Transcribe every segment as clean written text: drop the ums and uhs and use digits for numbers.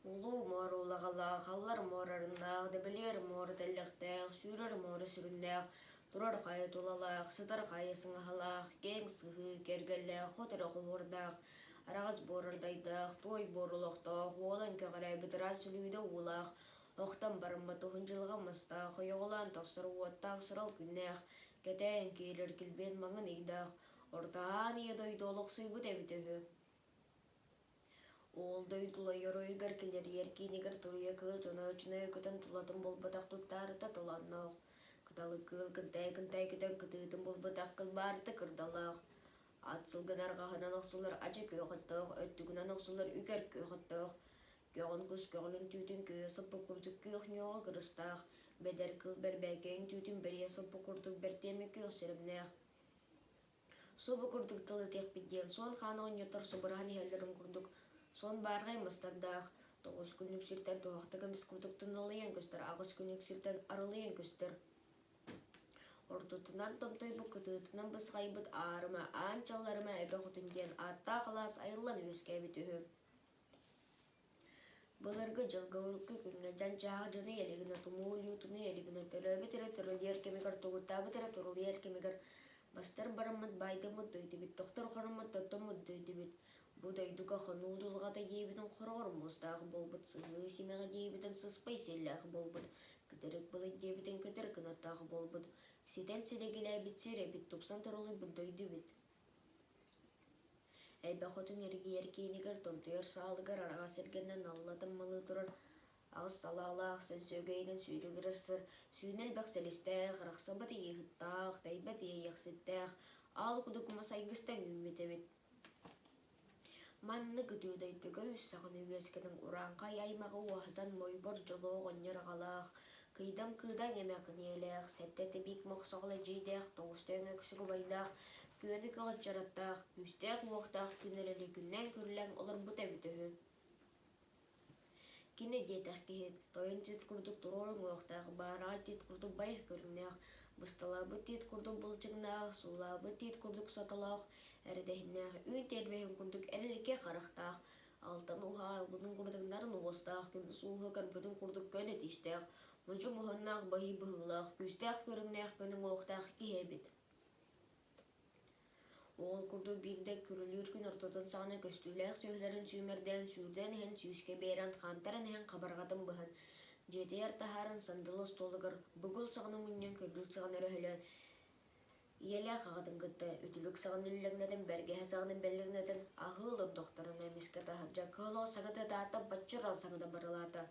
Улуу муора улаҕалаах, аллар муора арыннаах, дэбилиэр муора тэллэхтээх, сүүрэр муора сүрүннээх, турар хайа тулалаах, сытар хайа сыҥаһалаах, киэҥ сыһыы кэргэллээх, хот эрэ хоһуурдаах, араҕас буорардайдаах, туой буор олохтоох, уолан көҕүрээбит ыраас сүлүүдэ уулаах, охтон бараммат уһун дьылҕа мастаах, ойоҕолоон тахсар уоттаах сырал күннээх, кэтээн киирэр килбиэн маҥан ыйдаах, Орто Аан Ийэ дойду олохсуйбут эбитэ үһү. Ол дойдулайар ойугар килэрийэр киинигэр туруйа кыыл чоноочунайа көтөн тулатын булбатах туттаарыта толоонноох, кыталык кыыл кынтай-кынтай көтөн кытыытын булбатах кылбаарыта кырдалаах, ат сылгын арҕаһынан охсуллар ача күөх оттоох, өттүгүнэн охсуллар үкэр күөх оттоох, көҕүн кус көҕүлүн түүтүн көйө соппут курдук күөх ньуоҕа кырыстаах, бэдэр кыыл бэрбээкэйин түүтүн бэрийэ соппут курдук бэртиэмэ күөх сирэмнээх. Субу курдук тыл этиэхпит диэн суон хаан оҕонньоттор субураһан иһэллэрин курдук суон баарҕай мастардаах, тоҕус күннүк сиртэн туһахта көмүс курдук туналыйан көстөр, аҕыс күннүк сиртэн арылыйан көстөр. Ортотунан томтойбут кытыытынан бысхайбыт аарыма аан чалларыма эбэ хотун диэн ааттаах алаас айыллан үөскээбит үһү. Былыргы дьылга урукку күҥҥэ дьан-дьаһах дьону илигинэ, тумуу улуутуну илигинэ, төрөөбүт эрэ төрөлүйэр кэмигэр, тугуттаабыт эрэ турулуйар кэмигэр бастар бараммыт баайдаммыт дойдубут, тохтор хороммут тоттоммут дойдубут, бу дойдуга хонуу дулҕата диэбитин хороҕор муостаах буолбут, сыһыы симэҕэ диэбитин сыспай сиэллээх буолбут, күтэрик былыт диэбитин көтөр кынаттаах буолбут, ситэн силигилээбит сир эбит, тупсан торолуйбут дойду эбит. Эбэ хотун эргийэр киинигэр томтойор саалыгар араҕас эргэнэн алла таммалыы турар аҕыс салаалаах сөнсүөгэйинэн сүүрүгүрэ сытар сүүнэ элбэх сэлистээх, арахсыбат ыйыһыттаах, тэйбэт иэйэхситтээх, аал кудук мас айгыстан үүммүт эбит. Маннык үтүө дойдуга үс саҕана үөскэтэн урааҥхай аймаҕы уоһатан Мойбор дьолуо оҕонньор аҕалаах, Кыйдам кыыдаҥ эмэҕин ийэлээх, сэттэ тэбиик мохсоҕол эдьиийдээх, тоҕуста өҥөксүк убайдаах, күөнү көҕөччөрөттөөх, күүстээх-уохтаах күн эрэли күннээн күрүлээн олорбута эбитэ үһү. Кини диэтэх киһи, тойон тиит курдук туруору уҥуохтаах, баараҕай тиит курдук байых көрүҥнээх, бысталаабыт тиит курдук былчыҥнаах, суулаабыт тиит курдук сотолоох, эрэдэһиннээх, үүн тиэрбэһин курдук эрэликэ харахтаах, алтан уһаалбытын курдук нарын уостаах, көмүс ууһа көрбүтүн курдук көнө тиистээх, модьу муһуннаах баһыы быһыылаах, күүстээх көрүҥнээх көнө уҥуохтаах киһи эбит. Ол курдук биирдэ күрүлүүр күн ортотун саҕана көстүүлээх сүөһүлэрин сүүмэрдээн сүүрдэн иһэн сүүскэ биэрэн хаамтаран иһэн хабарҕатын быһан, дьиэтигэр таһааран сандалы остуолугар бугул саҕана мунньан көрдүүр саҕана өрөһөлөөн ийэлээх аҕатын кытта үтүлүк саҕана үллэҥнэтэн, бэргэһэ саҕана бэллэҥнэтэн аһыы олордохторуна эмискэ таһырдьа кыыл оҕо саҥата ытаата, баччыраан саҥата барылаата.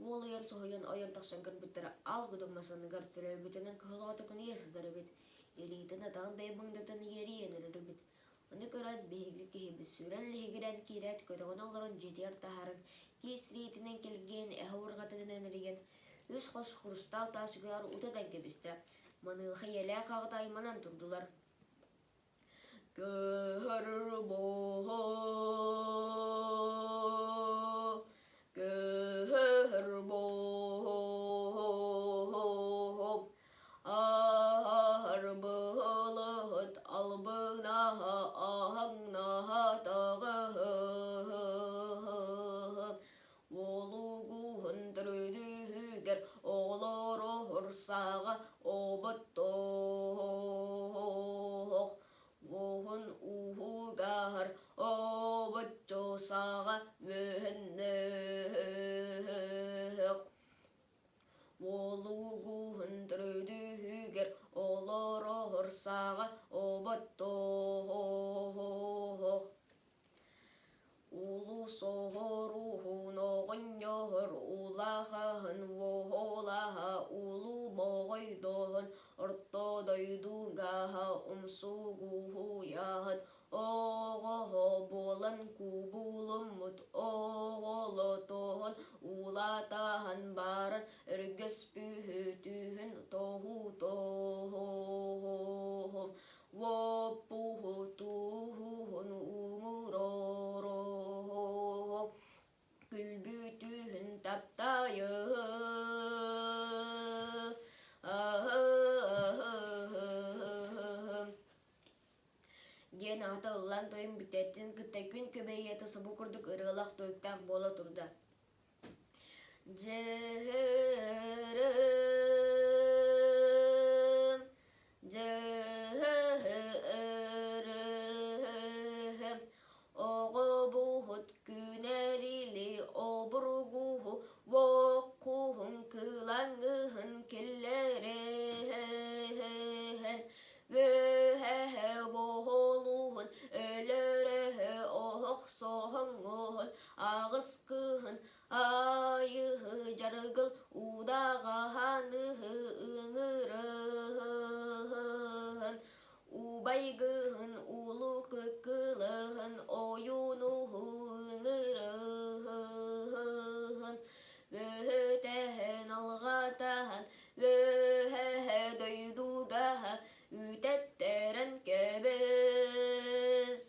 Уолуйан соһуйан ойон тахсан көрбүттэрэ аал кудук мас анныгар төрөөбүтүнэн кыһыл оҕото кынийа сытар эбит. Илиитин атаҕын дайбаҥнатан иэрийэн эрэр эбит. Ону көрөөт биһиги киһибит сүүрэн лиһигирээн киирээт көтөҕөн олорон дьиэтигэр таһааран киис илиитинэн килгиэн эһэ уорҕатынан эрийэн үс хос хрустаал таас үгэҕэр утатан кэбистэ. Маныаха ийэлээх аҕата айманан турдулар. Көһөр буоһу, көһөр буоһу, Аһарбылыһыт албынаһа аһаҥнаһа таҕыһы Уолугуһун төрүдүһүгэр оҕолоро саҕа оботтоох Уоһун ууһугаһар обоччо саҕа мөһөннөөх Уолугуһун төрүдүһүгэр олороһор саҕа оботтоох Улуу соҕуруһун оҕонньоһор улахаһын уоһолаһа улуу моҕойдоһун орто дойдугаһа умсугуһуйаһын оҕоһо буолан кубулуммут оҕолотоһун улаатаһан баран өргөспүһүтүһүн тоһутоһум Уоппуһутуһун уҥуроро күлбүтүһүн таптайы диэн аҕата ыллаан тойон бүтэртин кытта күн күбэй ийэтэ субу курдук ырыалаах-туойуктаах буола турда. Дьыһырым, дьыһырым, оҕобуһут күнэрили обургуһу уоккуһун кылаҥыһын киллэрэһэн Үөһэ буолуһун, өлөрөһө оһох соһоҥҥоһун, аҕыс кыһын айыһы дьарыгыл удаҕаһаныһы ыҥырыһын, убайгыһын улуу кыккылыһын ойуунуһу ыҥырыһын, бөһүтэһэн алҕатаһан Үөһэ дойдуга үтэттэрэн кэбис.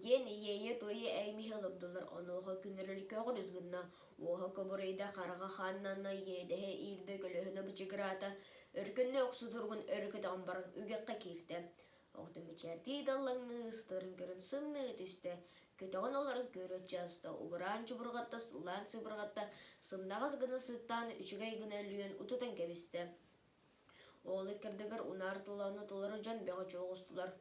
Диэн иэйэ-туойа эймиһэ олордулар, онуоха күннэрэ көҕүрүс гынна, уоһа кубарыйда, хараҕа хааннанна, иэдэһэ иирдэ, көлөһүнэ бычыгыраата, өркөннө охсутургун өрө көтөҕөн баран үгэххэ кииртэ. Оҕотун мичээрдии даллаҥныы, сытарын көрөн сымныы түстэ, көтөҕөн олорон көрө часта, убураан чубурҕатта, сыллаан сыбырҕатта, сымнаҕас гына сыттаан үчүгэй гына үлүйэн утутан кэбистэ. Ол иккэрдигэр унаар тыллааны толору дьон бөҕө чуоҕустулар.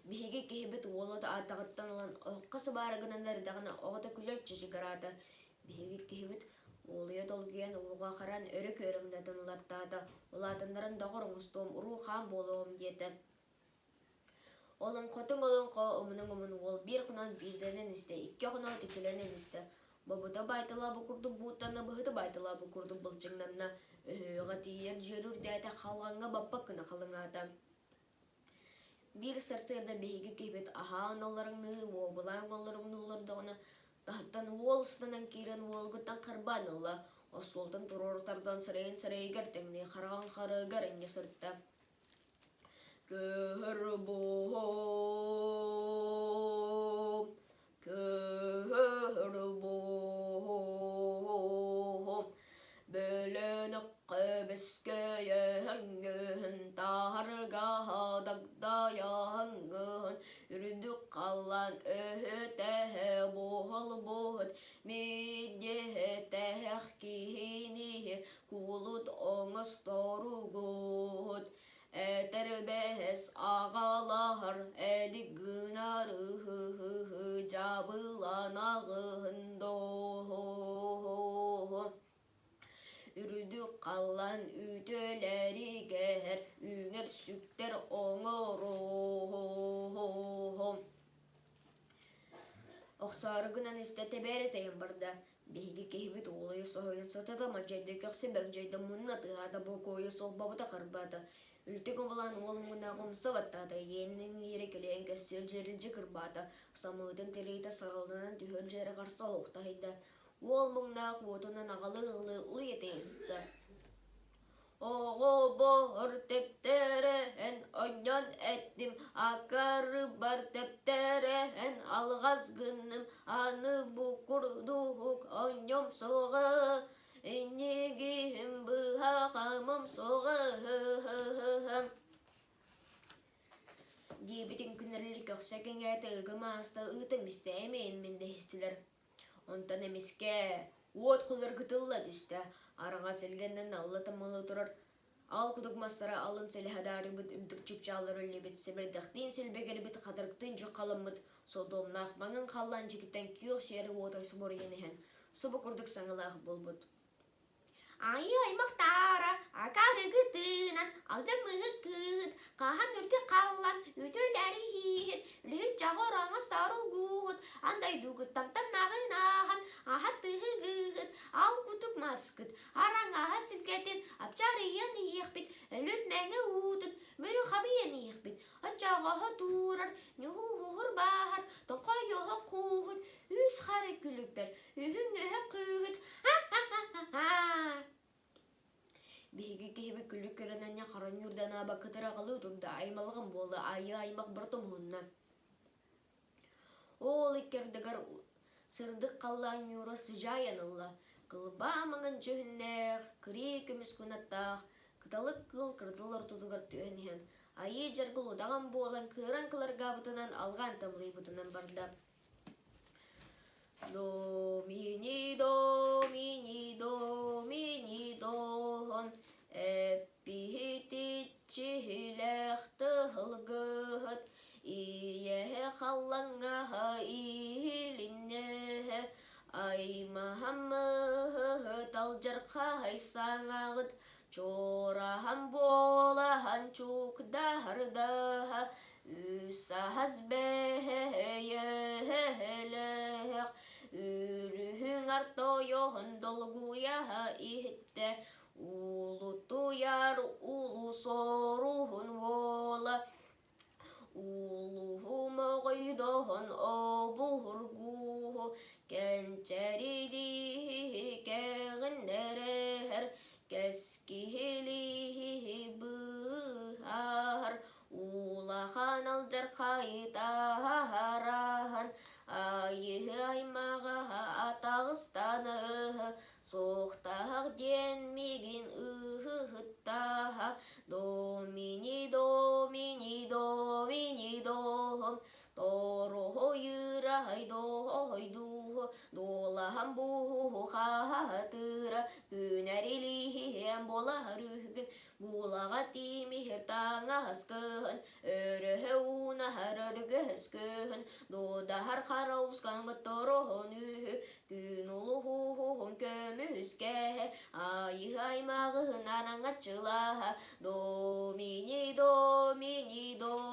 Биһиги киһибит уолу атаҕыттан ылан оһоххо сыбаары гынан эрдэҕинэ оҕото күлэр чычыгыраата. Биһиги киһибит уолуйа долгуйан ууга харан өрө күөрэҥнэтэн ылаттаата, улаатыннаран доҕор оҥостуом, уруу-хаан буолуом диэтэ. Олоҥхотуҥ олоҥхо, омунуҥ омун уол биир хонон биирдэнэн истэ, икки хонон иккилэнэн истэ. Бобута баайталаабы курдук бууттанна, быһыта баайталаабы курдук былчыҥнанна, өһүөҕэ тиийэр дьиэр үрдээтэ, халҕаҥҥа баппат гына халыҥаата. Биир сарсыарда биһиги киһибит аһаан алларыҥныы, уобалаан оллоруҥнуу олордоҕуна, таһыттан уол ыстанан киирэн уолгуттан харбаан ылла, остуолтан туруору тардан сырайын сырайыгар тэҥнии, хараҕын харыгар инньэ сырытта. Көһөр буһуом, көһөр буһуом, бөлөнөххө бөскөйөһөҥҥүһүн, таһаргаһа дагдайаһаҥҥыһын, үрдүк халлаан өһүтэһэ буһал-буһут, миидьиһэтэһэх киһиниһи кулут оҥосторугут. Этэрбэс аҕалаһар элик гынар ыһыһыһы дьабыланаҕыһын доо Үрдүк халлан үтүөлэригэр үҥэр сүктэр оҥоруоһум Охсоору гынан истэ тэбээри тэйэн барда. Биһиги киһибит уолуйа соһуйан сытата мадьайда көхсө бөгдьөйдө мунна тыаһаата бокуойа суолбабыта харбаата. Үлтү кубулаан уол муҥнаах умса баттаата, иэнин иҥиирэ күлэйэн көстүөр дьиэрилдьи кырбаата, самыытын тириитэ сараланан түһүөр дьиэрэ харса оһохтоһуйда. Уол муҥнаах уотунан аҕалыы-аҕалыы улуйа тэйэ сытта. Оҕобор тэптэрэн онньон эттим, акарыбар тэптэрэн алҕас гынным, аны бу курдук онньом суоҕа, иннигиһим быһа хамым суоҕа диэбитин күннэрили көхсө кэҥээтэ ыгым ааста ыытым истэ эмэйин мин дэһистилэр. Онтон эмискэ уот куларгытылла түстэ, араҥас илгэннэн алла таммалыы турар ал кудук мастара алын сэлэһэ даарыйбыт үрдүк чыпчааллар үллүбүт сэбирдэхтиин силбэгирбит хатырыктыын дьуххаламмыт содуомнаах маҥан халлаан дьикиттэн күөх сиэри уота субуруйан иһэн субу курдук саҥалаах буолбут. Айыы аймахтаара, акаарыгытынан, алдьаммыһыт кыыһыт, хаһан үрдүк халлан, үтүөлэриһииһит, үлүһүт дьаҕыр оҥосторугууһут, андайдуугуттамтан наҕынааһан, аһат тыһыгыыһыт, ал кутук маскыт, араҥаһа силгэтин, апчарыйан иһиэхпит, өлүн мэҥэ уутун, мүрү хабыйан иһиэхпит, оччоҕоһо туурар, ньуһууһуһур бааһар, тоҥхойуоһа кууһут, үс хары күлүкпэр, үһүҥ өһө кыыһыт, Биһиги киһибит күлүк көрөн анньа хара ньуурданаабакка кытыраҕалыы турда, аймалҕан буолла, айыы аймах барыта муһунна. Ол иккэрдигэр сырдык халлаан ньуура сыдьаайан ылла, кылбаа маҥан дьүһүннээх, кырыы көмүс кынаттаах, кыталык кыыл кырдал ортотугар түһэн иһэн, Айыы дьаргыл удаҕан буолан кыыран кыларгаабытынан алҕаан тамылыйбытынан барда. Домини, домини, домини, доһон, эппиһитиччиһилээх тыһылгыһыт, ийэһэ халлаҥҥаһа иһилиннэһэ, аймаһаммыһыт алдьархай саҥаҕыт, чуораһан буолаһан чугдаһардаһа, үс аһас бэһэйэһэлээх, үрүһүҥ артойоһун долгуйаһа иһиттэ, улутуйар улуу соруһун уола, Улууһум оҕойдоһон обуһургууһу, кэнчэридииһи кэҕиннэрэһэр, кэскиһилииһи быыһаһар, улахан алдьархайытаһараһан, айыһы аймаҕаһа атаҕыстаныһы, Суохтаах диэн миигин ыһыһыттааһа, Домини, домини, домини, доһом, Торуһуйыраһай доһойдууһу, Дуолаһан буһуһу хаһаһатыыра, Күнэр илииһиһиэн буолаһар үһүгүн, Буулаҕа тиимиһир таҥаһаскыһын, Өрөһө уунаһар өргөһөскөһүн, Дуодаһар хара ускаҥмыт тороһон үһү, Күн улуһуһуһун көмүскэһэ, Айыһы аймаҕыһын араҥаччылаһа, Домини, домини, домини.